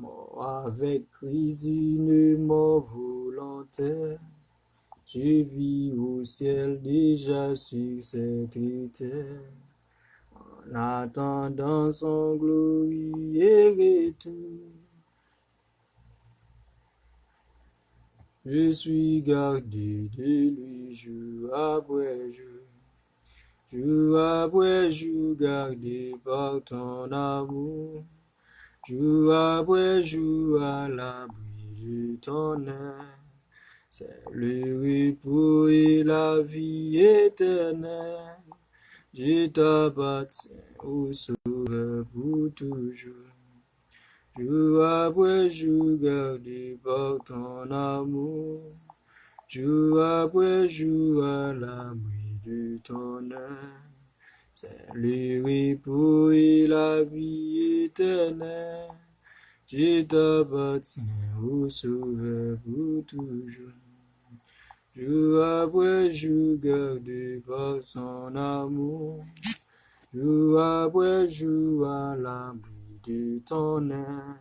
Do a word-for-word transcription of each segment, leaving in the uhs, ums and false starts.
Mort avec Christ, une mort volontaire. Je vis au ciel déjà sur cette terre, en attendant son glorieux retour. Je suis gardé de lui jour après jour. Jour après jour, gardé par ton amour. Jour après jour, à l'abri de ton aile. C'est le repos et la vie éternelle. Je t'appartiens, ô Sauveur, pour toujours. Jour après jour, gardé par ton amour. Jour après jour, à l'abri de ton aile. C'est le repos et la vie éternelle. Je t'appartiens, ô Sauveur, pour toujours. Jour après jour, gardé par son amour. Jour après jour, à l'abri de ton aile.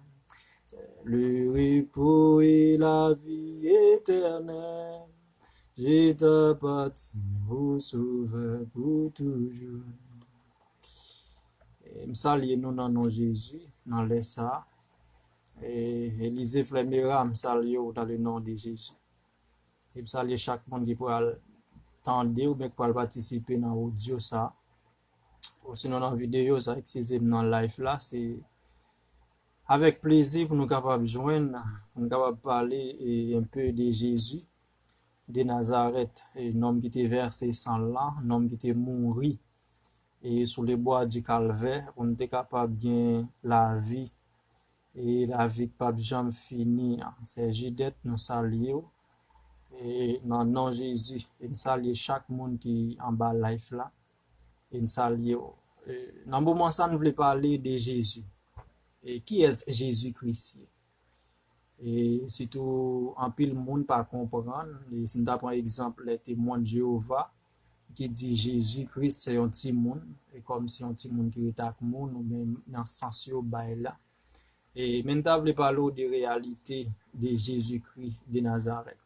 C'est le repos et la vie éternelle. Je t'appartiens, ô Sauveur, pour toujours. E m salye nou nan non Jezi, nan lè sa a. E Elize Flèmera, m salye w dans le nom de Jésus. E m salye chak moun ki pral tande oubyen ki pral patisipe nan odyo sa a. Osinon nan videyo sa, eskize m, nan live la, se avèk plezi pou nou kapab jwenn, pou nou kapab pale e, un peu de Jezi de Nazarèt, e nonm ki te vèse san l lan, nonm ki te mouri e sou le bwa di Kalvè, pou nou te kapab gen lavi, e lavi k p ap janm fini an. Sè Jidèt, nou salye w, e nan non Jezi, e n salye chak moun ki anba live la, e n salye w. E nan moman sa, n vle pale de Jezi. E kiyès Jezi Kris ye? E sitou, anpil moun pa konprann. E si n ta pran egzanp lè Temwen de Jewova, ki di Jezi Kris se yon timoun, e kòmsi yon timoun ki ret ak moun, oubyen nan sans yo bay la. E, men n ta vle pale w de reyalite de Jezi Kris de Nazarèt.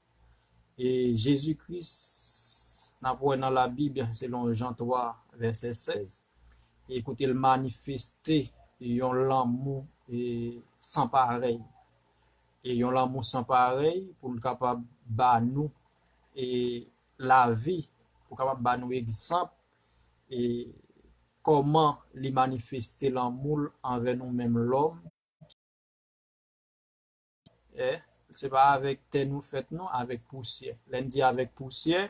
E Jezi Kris, n ap wè nan Labib, selon Jan twa, vèsè sèz, e kote l manifeste yon lanmou e san parèy. E yon lanmou san parèy pou l kapab ba nou e lavi, pou kapab ba nou egzanp e kòman li manifeste lanmou l anvè nou menm lòm. E se pa avèk tè nou fèt non, avèk pousyè. Lè n di avèk pousyè,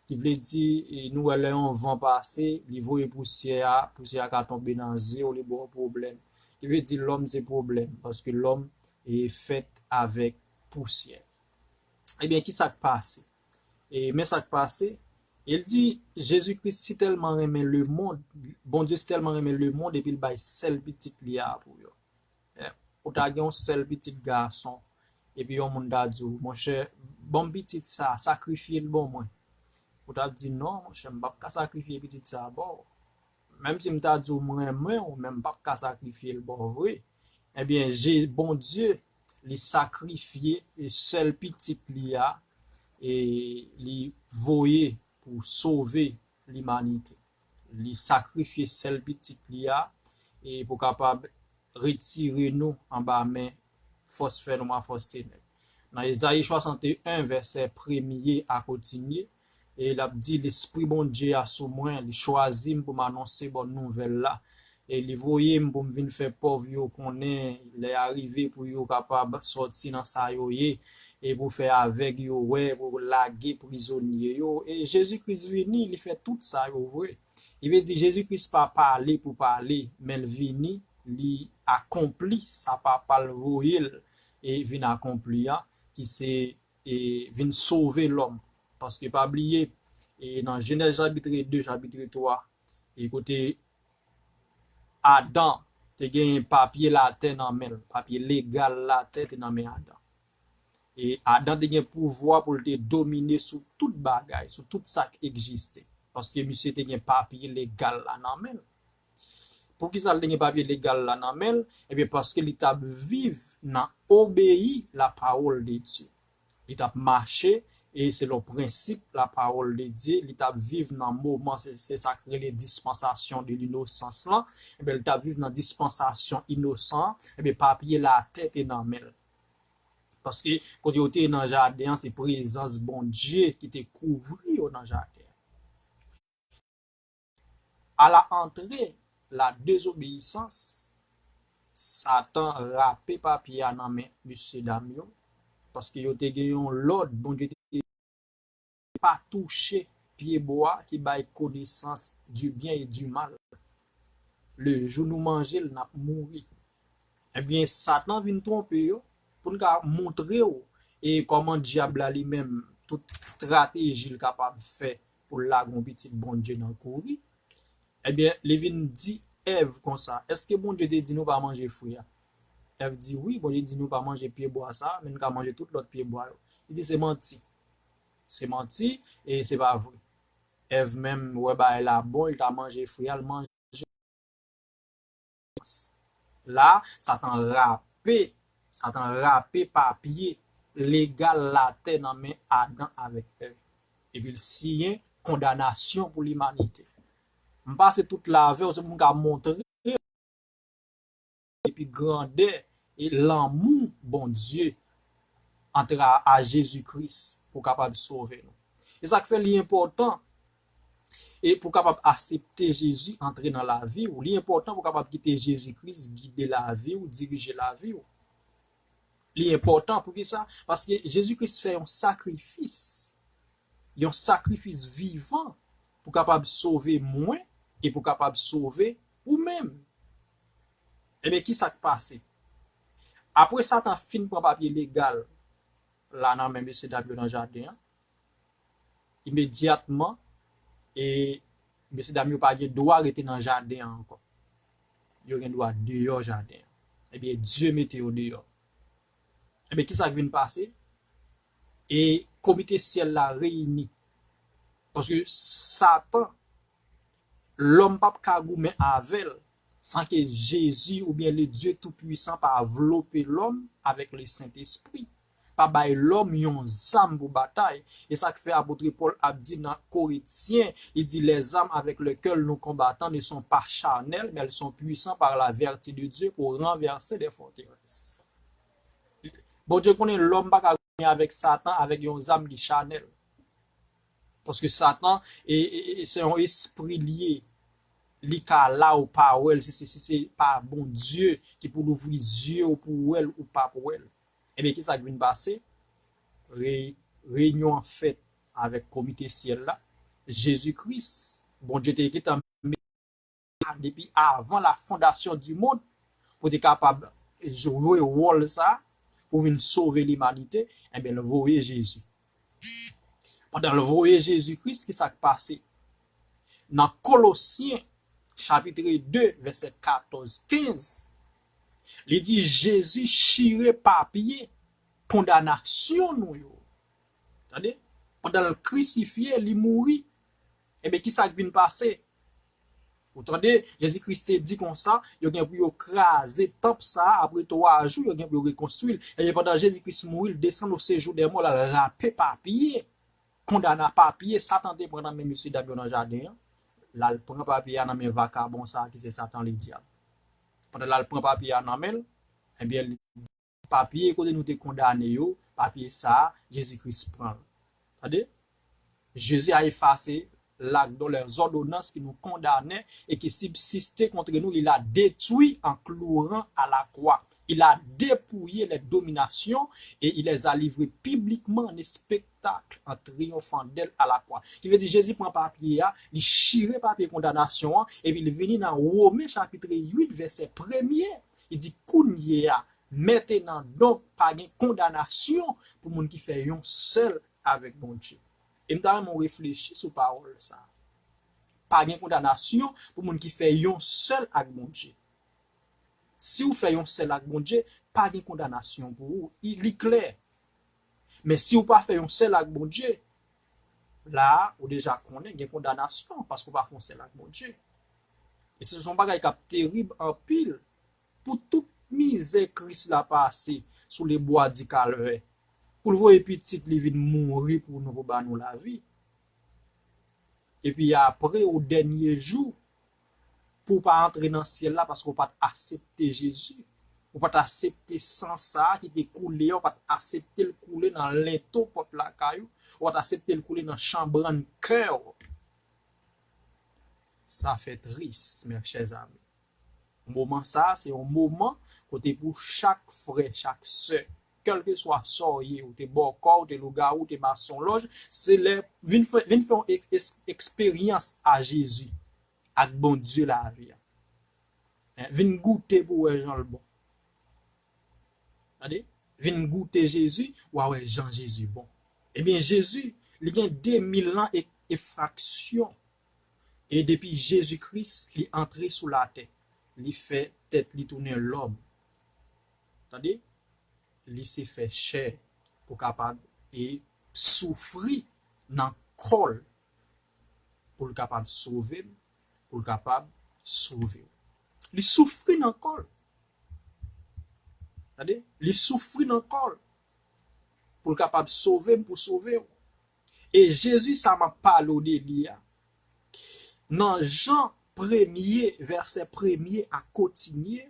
ki vle di, e, nou wè lè yon van pase, li voye pousyè a, pousyè a ka tonbe nan zye w, li ba w pwoblèm. Ki vle di lòm se pwoblèm, paske lòm e fèt avèk pousyè. Ebyen, ki sa k pase? E men sa k pase, e l di, Jezi Kris si tèlman renmen lemonn, Bondye si tèlman renmen lemonn, epi l bay sèl pitit li a pou yo. E, ou ta gen yon sèl pitit gason, epi yon moun ta di w, monchè, ban m pitit sa, sakrifye l ban mwen. Ou t ap di, non, monchè, m p ap ka sakrifye pitit sa ba w. Menm si m ta di w m renmen w, men m p ap ka sakrifye l ba w vre. Ebyen, Je-, Bondye, li sakrifye e sèl pitit li a, e li voye pou sove limanite. Li sakrifye sèl pitit li a, e pou kapab retire nou anba men fòs fènwa, fòs tenèb. Nan Ezayi swasannteyen, vèsè premye a kontinye, e l ap di, Lespri Bondye a sou mwen, li chwazi m pou m anonse bòn nouvèl la. E li voye m pou m vin fè pòv yo konnen lè a rive pou yo kapab sòti nan sa yo ye, e pou fè avèg yo wè, pou lage prizonye yo. E Jezi Kris vini, li fè tout sa yo vre. Li vle di Jezi Kris pa pale pou pale, men l vini, li akonpli sa Papa l voye l e vin akonpli a, ki se e vin sove lòm. Paske pa bliye, e nan Jenèz chapitre de, chapitre twa, e kote Adan te gen papye latè nan men l, papye legal latè te nan men Adan. E Adan te gen pouvwa pou l te domine sou tout bagay, sou tout sa k egziste. Paske misye te gen papye legal la nan men l. Poukisa l te gen papye legal la nan men l? Ebyen, paske li t ap viv nan obeyi la parole de Dieu. Li t ap mache e selon prensip la parole de Dieu, li t ap viv nan moman, se, se sa k rele dispansasyon de linosans lan. Ebyen, li t ap viv nan dispansasyon inosan an, ebyen, papye latè te nan men l. Paske kote yo te ye nan jaden an, se prezans Bondye ki te kouvri yo nan jaden an. À la entrée, la désobéissance, Satan rape papye a nan men mesye dam yo, paske yo te gen yon lòd, Bondye te pa touche pyebwa ki bay konesans du bien et du mal. Le jou nou manje l, n ap mouri. Ebyen, Satan vin twonpe yo pou l ka montre w e kòman dyab la li menm, tout estrateji l kapab fè pou l lage yon pitit Bondye nan kouri. Ebyen, li vin di Èv konsa, èske Bondye te di nou pa manje fwi a? Èv di, wi, Bondye di nou pa manje pyebwa sa a, men nou ka manje tout lòt pyebwa yo. Li di, se manti. Se manti e se pa vre. Èv menm wè bagay la bon, li ta manje fwi a, li manje. La, Satan rape, Satan rape papye legal latè nan men Adan avèk Èv. Epi l siyen kondanasyon pou limanite. M pase tout la avè w, se pou m ka montre epi grandè e lanmou Bondye antre a, a Jezi Kris pou kapab sove nou. E sa k fè li enpòtan e pou kapab aksepte Jezi antre nan lavi w, li enpòtan pou kapab kite Jezi Kris gide lavi w, dirije lavi w. Li enpòtan, poukisa? Paske Jezi Kris fè yon sakrifis, yon sakrifis vivan pou kapab sove mwen e pou kapab sove ou menm. Ebyen, ki sa k pase? Apre Satan fin pran papye legal la nan men mesye dam yo nan jaden an, imedyatman, e mesye dam yo pa gen dwa rete nan jaden an ankò. Yo gen dwa deyò jaden an. Ebyen, Dye mete yo deyò. Ebyen, ki sa k vin pase? E komite syèl la reyini. Paske Satan, lòm p ap ka goumen avè l san ke Jezi oubyen le Dieu Tout-Puissant pa vlope lòm avèk le Sentespri, pa bay lòm yon zam pou batay. E sa k fè apot Pòl ap di nan Korentyen, li di, les armes avec lesquelles nous combattons ne sont pas charnelles, mais elles sont puissantes par la vertu de Dieu pour renverser des forteresses. Bondye konnen lòm pa ka goumen avèk Satan avèk yon zam ki chanèl. Paske Satan, e, e, e, se yon espri l ye. Li ka la ou pa wè l, si, si, si se pa Bondye ki pou louvri zye w pou wè l, ou p ap wè l. Ebyen, ki sa k vin pase? Re-, reyinyon an fèt avèk komite syèl la. Jezi Kris, Bondye te gentan depi avan la fondasyon di mond, pou te kapab jwe wòl sa, pou vin sove limanite, ebyen, l voye Jezi. Pandan l voye Jezi Kris, ki sa k pase? Nan Kolosyen, chapitre de, vèsè katòz, kenz, li di, Jezi chire papye kondanasyon nou yo. Tande? Pandan l krisifye, li mouri. Ebyen, ki sa k vin pase? Ou tande, Jezi Kris te di konsa, yo gen pou yo kraze tanp sa a, apre twa jou, yo gen pou yo rekonstwi l. Ebyen, pandan Jezi Kris mouri, l desann o sejou dè mò, l al rape papye kondana, papye Satan te pran nan men mesye dam yo nan jaden an. L al pran papye a nan men vakabon sa a ki se Satan Ledyab. Pandan l al pran papye a nan men l, ebyen, li papye kote nou te kondane yo, papye sa a, Jezi Kris pran l. Tande? Jésus a effacé l'acte dont les ordonnances qui nous condamnaient et qui subsistaient contre nous, il a détruit en clouant à la croix. Il a dépouillé les dominations et il les a livrées publiquement en spectacle, en triomphant d'elles à la croix. Ki vle di, Jezi pran papye a, li chire papye kondanasyon an, epi li vini nan Women chapit uit, vèsè premye. Li di, kounye a, mentenan donk, pa gen kondanasyon pou moun ki fè yon sèl avèk Bondye. E m ta renmen w reflechi sou pawòl sa a. Pa gen kondanasyon pou moun ki fè yon sèl ak Bondye. Si w fè yon sèl ak Bondye, pa gen kondanasyon pou ou. I, li klè. Men si w pa fè yon sèl ak Bondye, la a, ou deja konnen gen kondanasyon paske w pa fè yon sèl ak Bondye. E se yon bagay k ap terib anpil pou tout mizè Kris la pase sou le bwa di Kalvè, pou l voye pitit li vin mouri pou nou, pou ba nou lavi. Epi apre, o dènye jou, pou w pa antre nan syèl la, paske w pa t aksepte Jezi. Ou pa t aksepte san sa a ki te koule a, ou pa t aksepte l koule nan lento pòt lakay ou, ou pa t aksepte l koule nan chanbrann kè w. Sa fè tris, mes chers amis. Moman sa a, se yon moman kote pou chak frè, chak sè, kèlkeswa sa w ye, ou te bòkò, ou te lougawou, ou te masonlòj, se lè vin fè, vin fè yon eks-, eks-, eksperyans a Jezi, ak Bondye lavi a. Hein, vin goute pou w wè jan l bon. Tande? Vin goute Jezi, w a wè jan Jezi bon. Ebyen, Jezi, li gen de mil an e, e fraksyon. E depi Jezi Kris, li antre sou latè, li fè tèt li tounen lòm. Tande? Li se fè chè pou kapab e soufri nan kò l, pou l kapab sove m, pou l kapab sove w. Li soufri nan kò l. Tande? Li soufri nan kò l pou l kapab sove m, pou sove w. E Jezi sa m ap pale w de li a, nan Jan premye, vèsè premye a kontinye,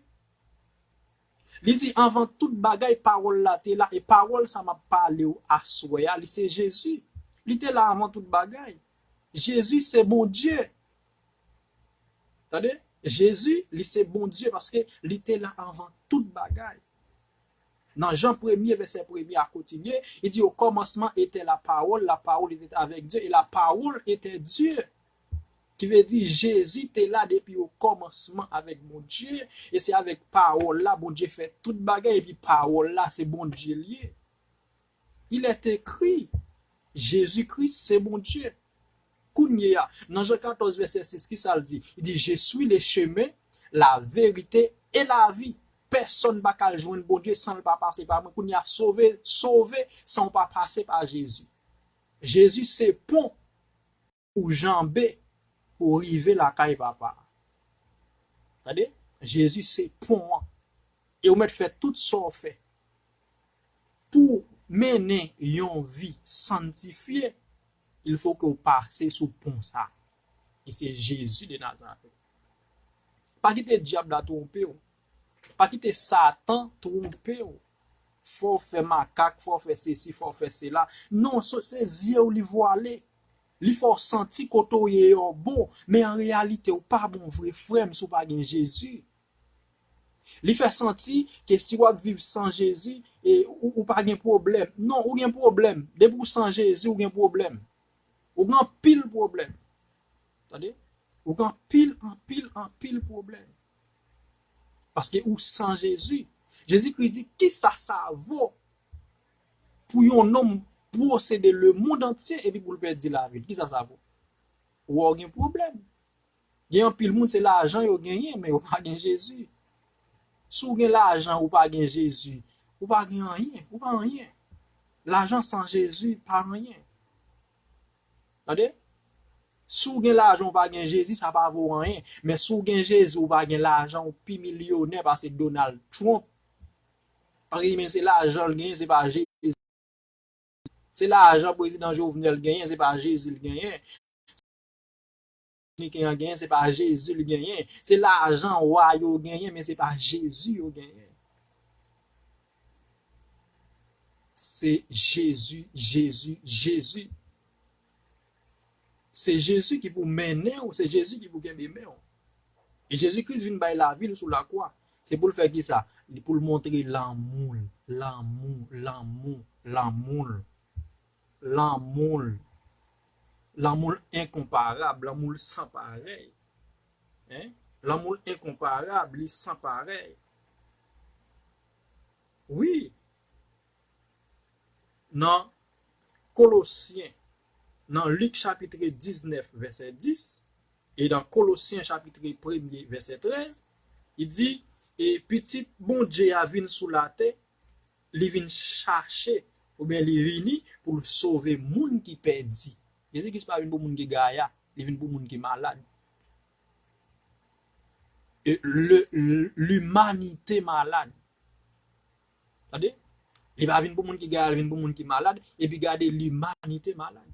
li di, anvan tout bagay, Pawòl la te la, e Pawòl sa m ap pale w aswè a, li se Jezi. Li te la anvan tout bagay. Jezi se Bondye. Tande? Jezi, li se Bondye paske li te la anvan tout bagay. Nan Jan premye, vèsè premye a kontinye, li di, au commencement était la parole, la parole était avec Dieu, et la parole était Dieu. Ki vle di, Jezi te la depi o kòmansman avèk Bondye, e se avèk pawòl la Bondye fè tout bagay, epi pawòl la se Bondye l ye. Il est écrit, Jezi Kris se Bondye. Kounye a, nan Jan katòz vèsè sis, ki sa l di? Li di, je suis le chemin, la vérité et la vie. Pèsonn pa ka al jwenn Bondye san l pa pase pa mwen. Kounye a, sove, sove san w pa pase pa Jezi. Jezi se pon ou janbe pou w rive lakay Papa a. Tande? Jezi se pon an. E ou mèt fè tout sa w fè. Pou w mennen yon vi sanntifye, il faut que w pase sou pon sa, ki se Jezi de Nazarèt. Pa kite dyab la twonpe w. Pa kite Satan twonpe w. Fò w fè makak, fò w fè sesi, fò w fè sela. Non, se, se zye w li vwale. Li fè w santi kote w ye yo bon, men an reyalite w pa bon vre, frè m, si w pa gen Jezi. Li fè santi ke si w ap viv san Jezi, e, ou, ou pa gen pwoblèm. Non, ou gen pwoblèm. Depi w san Jezi, ou gen pwoblèm. Ou gen anpil pwoblèm. Tande? Ou gen anpil, anpil, anpil pwoblèm. Paske ou san Jezi. Jezi Kris di, kisa sa vo pou yon nonm posede lemonn antye epi pou l pèdi lavi l? Kisa sa vo? Ou wè w gen pwoblèm. Gen anpil moun, se lajan yo genyen, men yo pa gen Jezi. Si w gen lajan, ou pa gen Jezi, ou pa gen anyen, ou pa anyen. Lajan san Jezi pa anyen. Tande? Si w gen lajan, ou pa gen Jezi, sa pa vo anyen. Men si w gen Jezi, ou pa gen lajan, ou pi milyonè pase Donald Trump. Paske li menm se lajan l genyen, se pa Jezi. Se lajan prezidan Jovenel genyen, se pa Jezi l genyen. Dominiken an genyen, se pa Jezi l genyen. Se lajan wa yo genyen, men se pa Jezi yo genyen. Se Jezi, Jezi, Jezi. Se Jezi ki pou mennen w, se Jezi ki pou kenbe men w. E Jezi Kris vin bay lavi l sou lakwa. Se pou l fè kisa? Li pou l montre lanmou l, lanmou, lanmou, lanmou l, lanmou l, lanmou l enkonparab, lanmou l san parèy. Hein? Lanmou l enkonparab, li san parèy. Wi. Nan Kolosyen, nan Lik chapit diznèf, vèsè dis, e nan Kolosyen chapit premye, vèsè trèz, li di, e Pitit Bondye a vin sou latè, li vin chache, oubyen li vini pou l sove moun ki pèdi. Jezi Kris pa vin pou moun ki gaya, li vin pou moun ki malad. E, le, le, limanite malad. Tande? Li pa vin pou moun ki gaga, li vin pou moun ki malad. Epi gade limanite malad.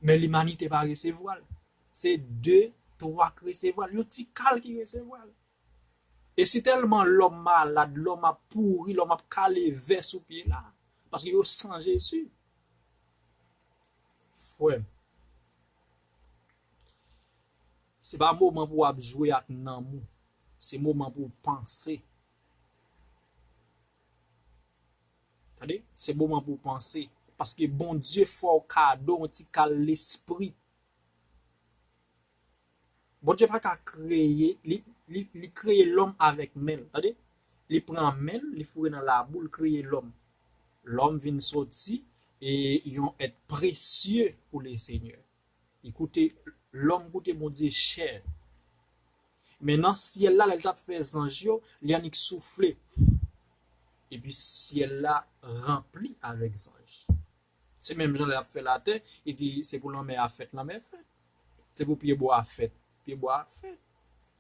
Men limanite pa resevwa l. Se de, twa k resevwa l. Yon ti kal ki resevwa l. E si tèlman lòm malad, lòm ap pouri, lòm ap kale vè sou pye l la, paske yo san Jezi. Frè m, se pa moman pou w ap jwe ak nanm ou. Se moman pou w panse. Tande? Se moman pou w panse. Paske Bondye fè w kado yon ti kal lespri. Bondye pa ka kreye, li, li, li kreye lòm avèk men l, tande? Li pran men l, li foure nan labou, l kreye lòm. Lòm vin soti e yon èt presye pou Lesenyè. Li koute, lòm koute Bondye chè. Men nan syèl la, lè l t ap fè zanj yo, li annik soufle. Epi syèl la ranpli avèk zanj. Se menm jan lè l ap fè latè, li di se pou lanmè a fèt, lanmè fèt. Se pou pyebwa a fèt, pyebwa a fèt.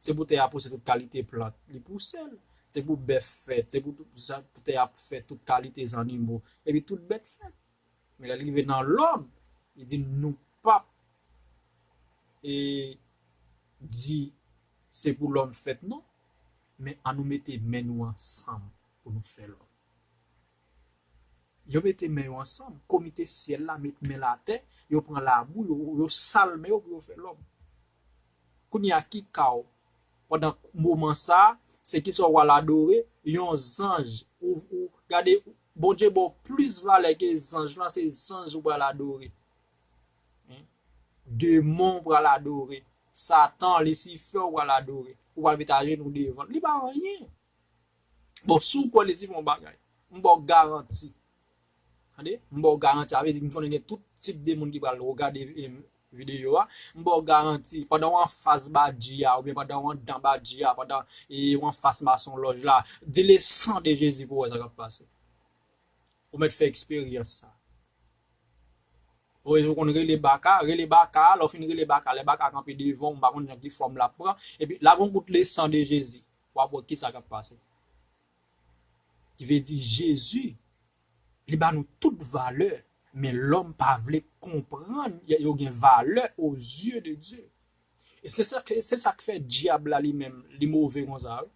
Se pou tè a pouse tout kalite plant, li pouse l. Se pou bèf fèt, se pou tout, pou tè a fè tout kalite zannimo. Epi tout bèt fèt. Men lè li rive nan lòm, li di nou p ap, e, di se pou lòm fèt non, men an nou mete men nou ansanm pou nou fè lòm. Yo mete men yo ansanm, komite syèl la met men l atè, yo pran labou, yo, yo sal men yo pou yo fè lòm. Kounye a ki ka w, pandan moman sa a, se kisa w pral adore? Yon zanj. Ou, ou gade, Bondye ba w plis valè ke zanj lan, se zanj ou pral adore. Demon ou pral adore. Satan, Lisifè ou pral adore. Ou pral met ajenou devan l. Li pa anyen. Bon, si w kwè Lisifè yon bagay, m ba w garanti. Tande? M ba w garanti. Sa vle di m konnen gen tout tip de moun ki pral gade videyo a. M ba w garanti, pandan w anfas badji a, oubyen pandan w anndan badji a, pandan e, w anfas masonlòj la, di le sang de Jésus pou w wè sa k ap pase. Ou mèt fè eksperyans sa. Ou konn rele baka, rele baka, lè w fin rele baka, lè baka kanpe devan w, m pa konn jan ki fòm l ap pran, epi l ap yon kout le sang de Jezi, w ap wè kisa k ap pase. Ki vle di Jezi, li ba nou tout valè, men lòm pa vle konprann yo gen valè aux yeux de Dieu. E se sa, se sa k fè dyab la li menm, li move konsa, wi.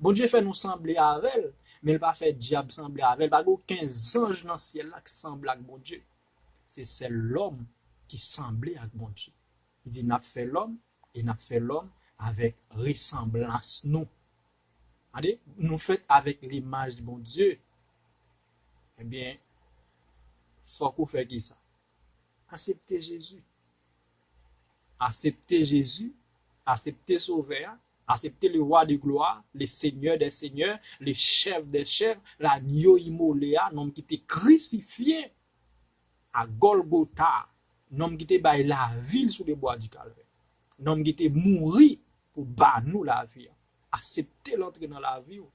Bondye fè nou sanble avè l, men l pa fè dyab sanble avè l. Pa gen okenn zanj nan syèl la ki sanble ak Bondye. Se sèl lòm ki sanble ak Bondye. Li di, n ap fè lòm, e n ap fè lòm avèk resanblans nou. Tande, nou fèt avèk limaj Bondye. Ebyen, fòk ou fè kisa? Aksepte Jezi. Aksepte Jezi, aksepte Sovè a, aksepte le Roi de gloire, le Seigneur des seigneurs, le Chef des chefs, lagno imole a, nonm ki te krisifye a Gòlgota, nonm ki te bay lavi l sou le bwa di Kalvè, nonm ki te mouri pou ba nou lavi a. Aksepte l antre nan lavi w.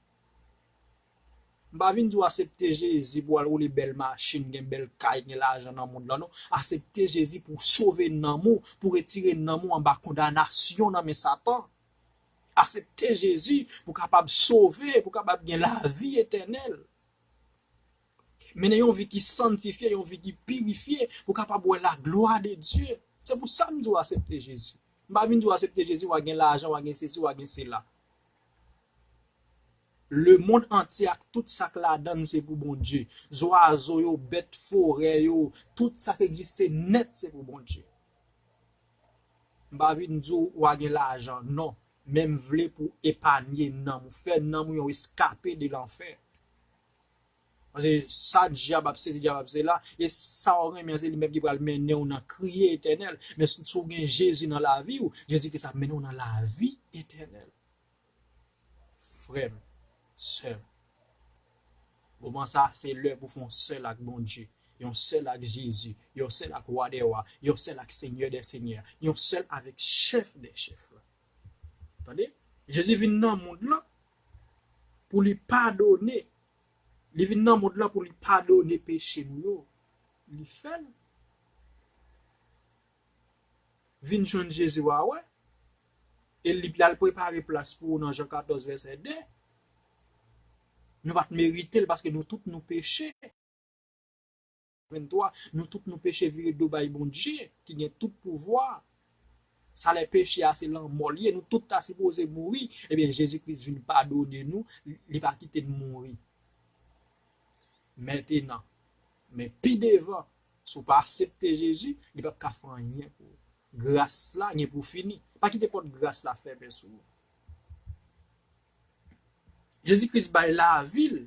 M pa vin di w aksepte Jezi pou w al woule bèl machin, gen bèl kay, gen lajan nan mond lan, non. Aksepte Jezi pou w sove nanm ou, pou w retire nanm ou anba kondanasyon nan men Satan. Aksepte Jezi pou w kapab sove, pou w kapab gen lavi etènèl. Mennen yon vi ki santifye, yon vi ki pirifye, pou w kapab wè la gloire de Dieu. Se pou sa m di w aksepte Jezi. M pa vin di w aksepte Jezi, w a gen lajan, w a gen sesi, w a gen sela. Lemonn antye ak tout sa k ladan l se pou Bondye. Zwazo yo, bèt forè yo, tout sa k egziste nèt se pou Bondye. M pa vin di w w a gen lajan, non. Men m vle pou w epanye nanm ou, fè nanm ou yo eskape de lanfè. Paske sa dyab ap sezi, dyab ap sela, e sa w renmen an se li menm ki pral mennen w nan kriye etènèl. Men si, si w gen Jezi nan lavi w, Jezi Kris ap mennen w nan lavi etènèl. Frè m, sè m, moman sa a, se lè pou w fè yon sèl ak Bondye, yon sèl ak Jezi, yon sèl ak Wa dè wa, yon sèl ak Senyè dè senyè, yon sèl avèk Chèf dè chèf la. Tande? Jezi vin nan mond lan pou li padone. Li vin nan mond lan pou li padone peche nou yo. Li fè l. Vin jwenn Jezi w a wè. E li, l al prepare plas pou ou nan Jan katòz vèsè de. Nou pa t merite l paske nou tout nou peche. Venntwa, nou tout nou peche vire do bay Bondye, ki gen tout pouvwa. Salè peche a se lanmò l ye, nou tout ta sipoze mouri. Ebyen, Jezi Kris vin padone nou, li pa kite n mouri. Mentenan, men pi devan, si w pa aksepte Jezi, li p ap ka fè anyen pou ou. Gras la gen pou fini. Pa kite pòt gras la fèmen sou ou. Jezi Kris bay lavi l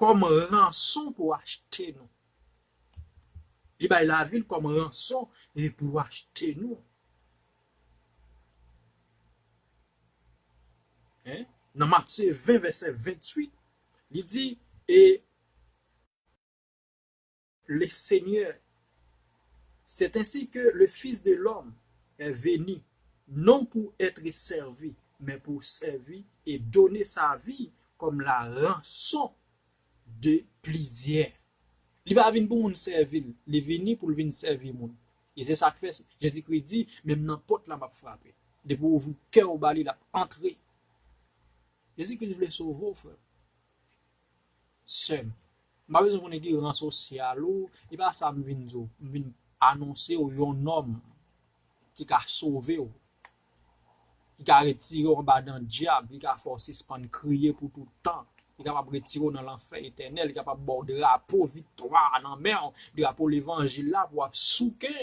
kòm ranson pou achte nou. Li bay lavi l kòm ranson e pou achte nou. Hein? Nan Matye ven, vèsè venntuit, li di, e le Seigneur, c'est ainsi que le Fils de l'homme est venu, non pour être servi, mais pour servir et donner sa vie comme la rançon de plusieurs. Li pa vin pou moun sèvi l, li vini pou l vin sèvi moun. E se sa k fè Jezi Kris di, menm nan pòt la m ap frape. Depi w ouvri kè w ba li, l ap antre. Jezi Kris vle sove w, frè m. Sè m, m pa bezwen konnen ki ran sosyal ou, e pa sa m vin di w. M vin anonse w yon nonm ki ka sove w, ki ka retire w anba dan dyab, ki ka fè w sispann kriye pou tout tan, ki kapab retire w nan lanfè etènèl, ki kapab ba w drapo viktwa nan men w, drapo levanjil la pou w ap souke.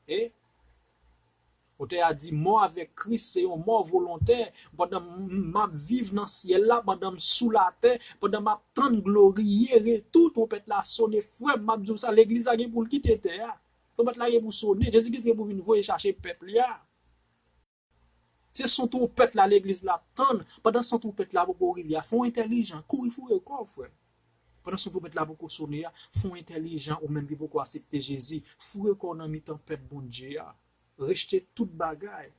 E Otè a di, mò avèk Kris se yon mò volontè. Pandan m, m ap viv nan syèl la, pandan m sou latè, pandan m ap tann gloriye retou twonpèt la sone, frè m, m ap di w sa, legliz la gen pou l kite tè a. Twonpèt la gen pou sone, Jezi Kris gen pou vin voye chache pèp li a. Se son twonpèt la legliz la ap tann. Pandan son twonpèt la poko rive a, fè w entèlijan, kouri foure kò w, frè m. Pandan son twonpèt la poko sone a, fè w entèlijan, ou menm ki poko aksepte Jezi, foure kò w nan mitan pèp Bondye a. Rejte tout bagay.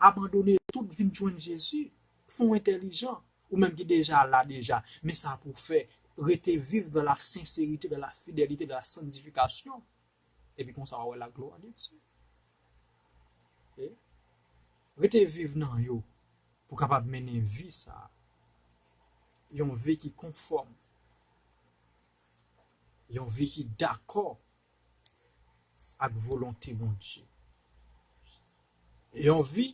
Abandone tout, vin jwenn Jezi. Fè w entèlijan. Ou menm ki deja la deja, men sa pou w fè. Rete viv dans la sincérité, dans la fidélité, dans la sanctification. Epi konsa w a wè la gloire de Dieu. E rete viv nan yo pou w kapab mennen vi sa a. Yon vi ki konfòm. Yon vi ki dakò ak volonte Bondye. Yon vi,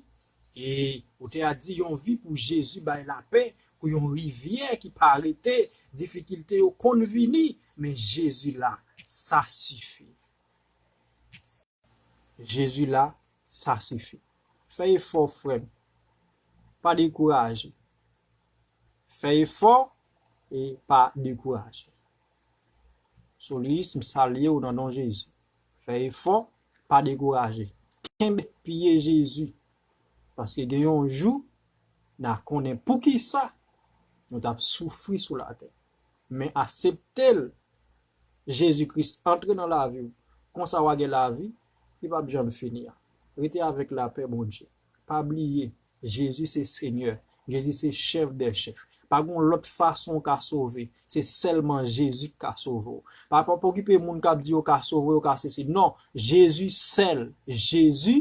e otè a di, yon vi pou Jezi bay lapè, kou yon rivyè ki pa rete, difikilte yo konn vini, men Jezi la, sa sifi. Jezi la, sa sifi. Fè efò, frè m. Pa dekouraje. Fè efò e pa dekouraje. Solis, m salye w nan non Jezi. Fè efò, pa dekouraje. Kenbe pye Jezi. Paske gen yon jou, n a konnen poukisa nou t ap soufri sou latè. Men aksepte l, Jezi Kris antre nan lavi w. Konsa w a gen lavi, li p ap janm fini a. Rete avèk lapè Bondye. Pa bliye, Jezi se Senyè. Jezi se Chèf dè chèf. Pa gen yon lòt fason w ka sove. Se sèlman Jezi k ka sove w. Pa, pa, pa okipe moun k ap di yo ka sove, yo ka sesi. Non, Jezi sèl. Jezi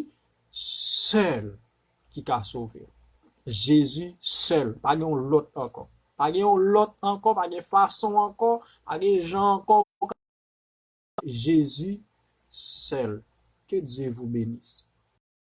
sèl ki ka sove w. Jezi sèl. Pa gen yon lòt ankò. Pa gen yon lòt ankò, pa gen fason ankò, pa gen jan ankò. Jezi sèl. Que Dieu vous bénisse.